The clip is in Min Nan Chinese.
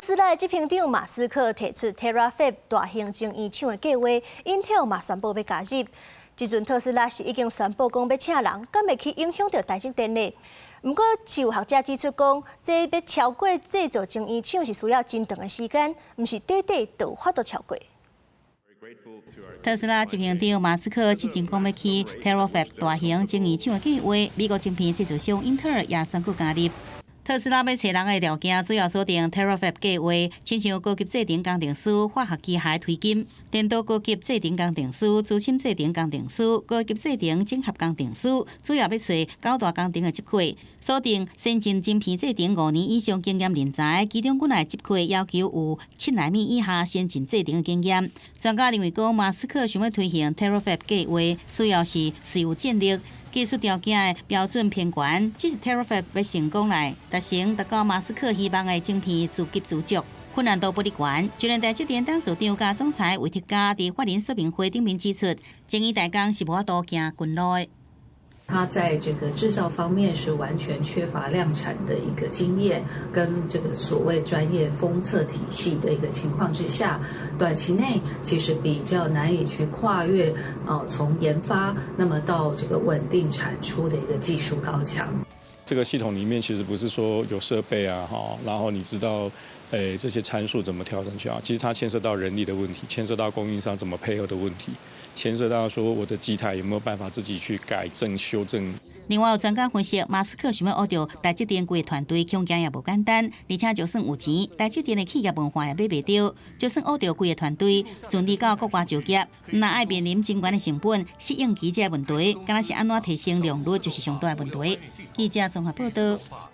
斯拉的執行長馬斯克提出 Terafab 大型晶圓廠的計劃，Intel 嘛宣布欲加入。這陣特斯拉是已經宣布講欲請人，敢會去影響著台積電呢？毋過，有學者指出講，這欲超過製造晶圓廠是需要真長的時間，毋是短短就有法度超過。特斯拉執行長馬斯克之前講欲起 Terafab 大型晶圓廠的計劃，美國晶片製造商英特爾也宣布加入。特斯拉欲揣人的條件主要鎖定 Terafab 計劃，親像高級製程工程師、化學機械推金、電腦高級製程工程師、資深製程工程師、高級製程整合工程師，主要欲揣九大工程的職缺，鎖定先進晶片製程5年以上經驗人才，其中國內職缺要求有7納米以下先進製程的經驗。專家認為講，馬斯克想欲推行 Terafab 計劃，需要是稅務戰略。技術條件的標準偏懸，只是 Terafab 欲成功來達成達到馬斯克希望的晶片自給自足，困難度不離懸。就連台積電董事長佮總裁魏哲家佇法人說明會頂面指出，晶圓代工是無法度行近路的。他在這個製造方面是完全缺乏量產的一個經驗，跟這個所謂專業封測體系的一個情況之下，短期內其實比較難以去跨越，哦，從研發那麼到這個穩定產出的一個技術高牆。這個系統裡面其實不是說有設備啊，哈，然後你知道，誒，這些參數怎麼調整去啊？其實它牽涉到人力的問題，牽涉到供應商怎麼配合的問題，牽涉到說我的機台有沒有辦法自己去改正修正。另外有專家分析，馬斯克想欲挖著台積電規個團隊，恐驚也無簡單，而且就算有錢，台積電的企業文化也買袂著。就算挖著規個團隊順利到國外就業，若愛面臨真懸的成本、適應機這個問題，敢若是按怎提升良率，就是上大的問題。記者綜合報道。